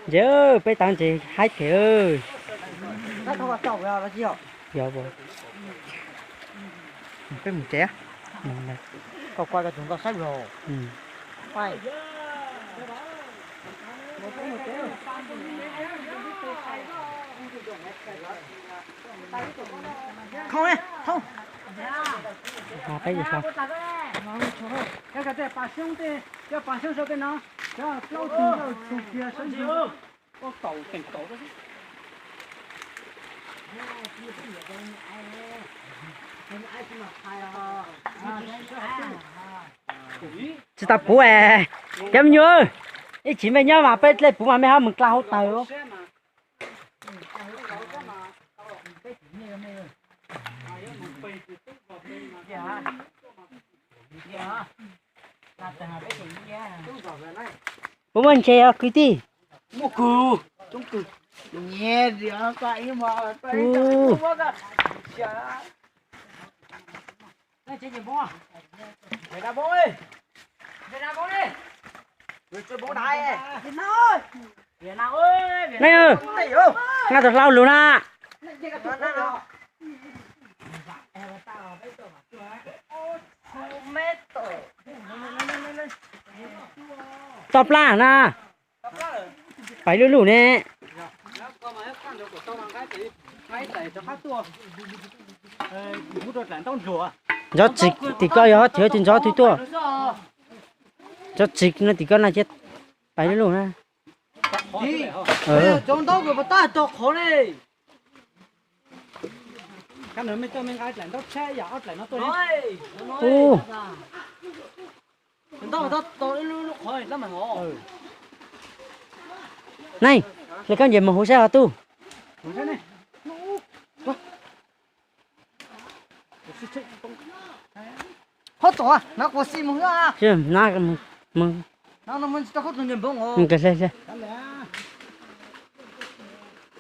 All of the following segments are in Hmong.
Ntshe peb tav ntshe haib thiab. Yog, peb mus tsev. Koj kuaj cov tus nkoj saib los. Peb tsis tau puv es, cov me nyuam, ib tsis mej nyob mas peb dlej puv mas mej ho mus kla hauv taws. Puas muaj ntses os kwv tij? Muaj kawg, coob kawg. Nab, nab tau hlau lug na. Toj plab na. Pais luj luj ne. Ntxov tsis tim ko yog thiab tus ntxov twg tuaj. Ntxov tsis no tim ko no thiab. Pais luj luj na. Neeg, le koj nce mus hauv saib ho tuj. Hob tom na, quas xi mus.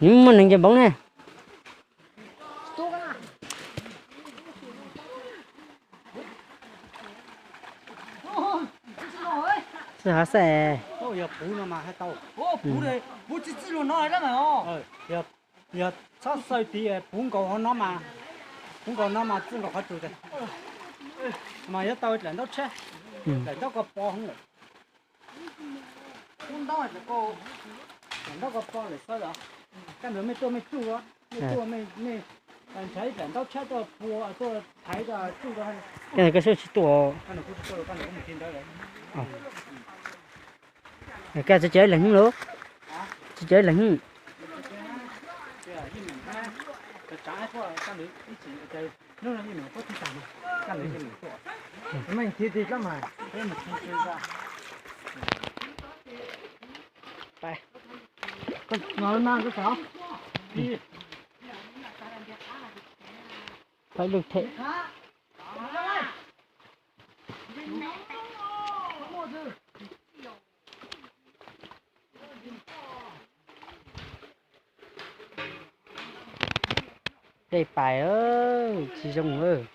Nws muaj neeg nce npoov ne. Txij hov xwb. Yog txhob xaw tid, puv nkaus hauv no mas, puv nkaus no mas txij nkaus qhov tsus tas. Mas yuav tau dlaim ntaub tshab, dlaim ntaub ko pov hwv lawm. Dlaim ntaub ko pov lawm xwb los, koj nrog mej tuaj mej tsuj, mej tuaj mej nrhiav ib dlaim ntaub tshab tuaj pua tuaj thaiv tsuj rau. Koj sub tsis tuaj. Koj tsis caw leeg los? Tsis caw leeg. Peb lub them. Dej pais, tsis zoo.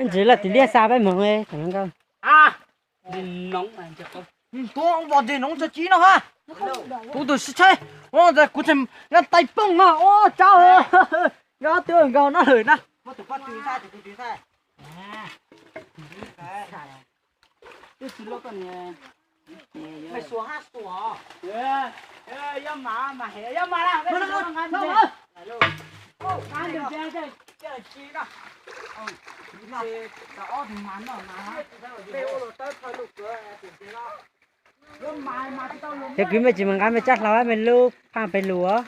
Ntxiv lawm tim liaj xa peb mus nkauj. Tus ua tes noov txog ci no ha. Kuv tus sib tshaib, kuv nqa tais pooj no ua tsawg, nqa twb nkaus no lawm na. Twb tsis loj koj niag. Cov kwv, mej tsis mus nqa mej tsab hlau, mej lub phaj pem lug.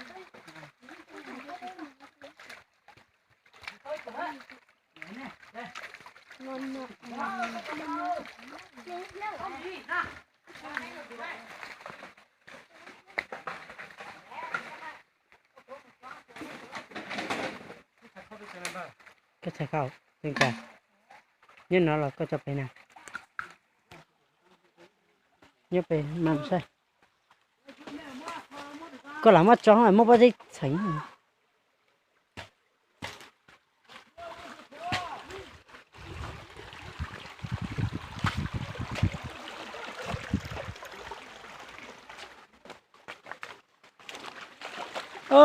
Koj txhais khau, nyob no los koj tso pem na. Nyob pem mas saib. Koj lam muab tso, muab pob zeb txheem.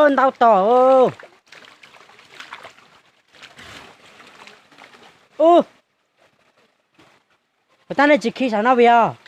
Ntau tom. Ub, puas tab nej tsis khi saum no vim os?